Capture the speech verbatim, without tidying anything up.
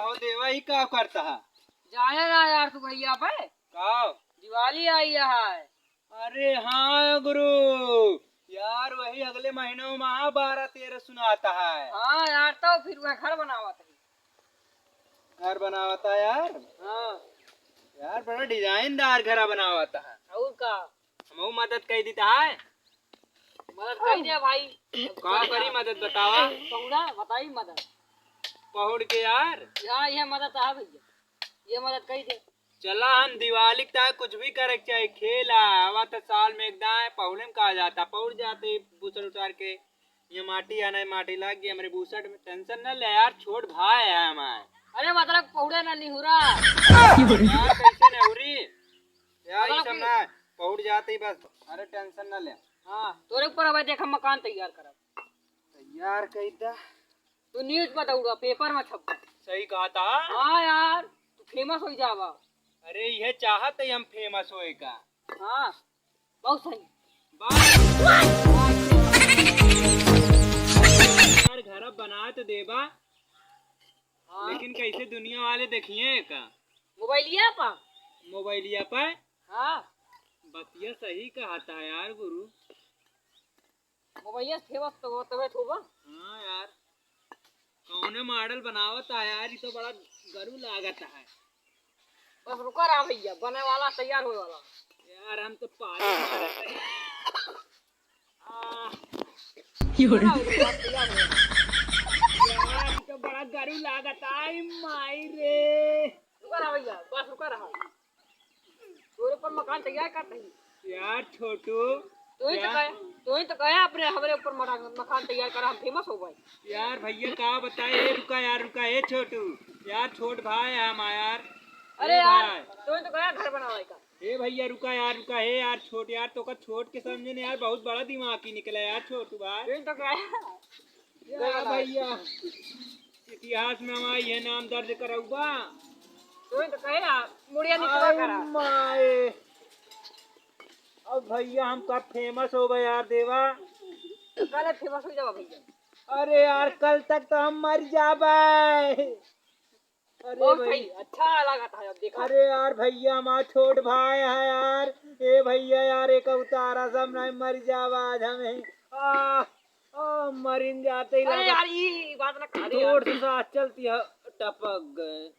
ओ देवा, ई का करता है? जाने ना यार तू भैया पे। का? दिवाली आई है। अरे हाँ गुरु, यार वही अगले महीने में महा बारह तेरह सुनाता है। हाँ यार, तो फिर वह घर बनावत है। घर बनावता यार? हाँ। यार बड़ा डिजाइनदार घर बनावता है। और का? हमहू मदद कर देता है। मदद कर दे भाई। का करी मदद बतावा? पहुड़ा बताई मदद। पहुड़ के यार। यार ये मदद है भैया, ये मदद कर दे। चला हम दिवाली तक कुछ भी करे के चाहे खेला, आवा तो साल में एक दाए पहुड़े में कहा जाता, पहुड़ जाते बुसर उतार के। ये माटी आना है, माटी लाग गई हमरे बूसट में। टेंशन न ले यार, छोट भाई है हमार। अरे मतलब पौड़े ना निहुरा। यार कैसे निहुरी? यार ये मतलब सब कि ना पौड़ जाते ही बस। अरे टेंशन न ले। हाँ, तोरे ऊपर अब देख हम मकान तैयार करब। तैयार कई दा। तू न्यूज पर दौड़ा, पेपर में छप। सही कहा था। हाँ यार, तू फेमस हो जावा। अरे ये चाहत है हम फेमस होए का। हाँ। बहुत सही। बात यार, घर अब बना तो देबा, हाँ। लेकिन कैसे दुनिया वाले देखिए का? मोबाइलिया पा। मोबाइलिया पा। हाँ। बतिया सही कहा था यार गुरु। मोबाइलिया से फेमस तो हो, तबे तो होबा। हाँ यार। कौने मॉडल बनावत है यार, ई तो बड़ा गरू लागत है। बस रुका रहा भैया, बने वाला, तैयार होए वाला। यार हम तो पानी मारत है। आ, रुका रहा भैया, बस तैयार होए वाला। यार ई तो बड़ा गरू लागत है, माई रे। रुका रहा भैया, बस रुका रहा। तोरे पर मकान तैयार कर रही। यार छोटू, तू ही तो यार। कहे, तू ही तो कहे अपने हमरे ऊपर मकान, मकान तैयार करा, हम फेमस हो भाई। यार भैया का बताए, ए रुका यार, रुका, ए छोटू, यार छोट भाई है हमार यार। अरे ए यार, भाई। तू ही तो कहे घर बनावे का। ए भैया रुका यार, रुका, ए यार छोट यार, तो का छोट के समझे ने यार, बहुत बड़ा दिमाग ही निकला यार छोटू भाई। तू ही तो कहे। या भैया, इतिहास में हमारा ये नाम दर्ज करौबा। तू ही तो कहे ना, मुड़िया निकला आई करा। माए। अब भैया हम कब फेमस होबे यार देवा? कल फेमस हो जावा भैया। अरे यार, कल तक तो हम मर जाबे। अरे बहुत भाई। सही, अच्छा लगा था अब देखा। अरे यार भैया, हमार छोट भाई है यार। ए भैया यार, एक उतारा सब नहीं मर जावा आज हमें। आ, आ, मरिन जाते ही अरे लगा। यार, ये बात ना कहा दे यार। जोर से सांस चलती है, टपक गए।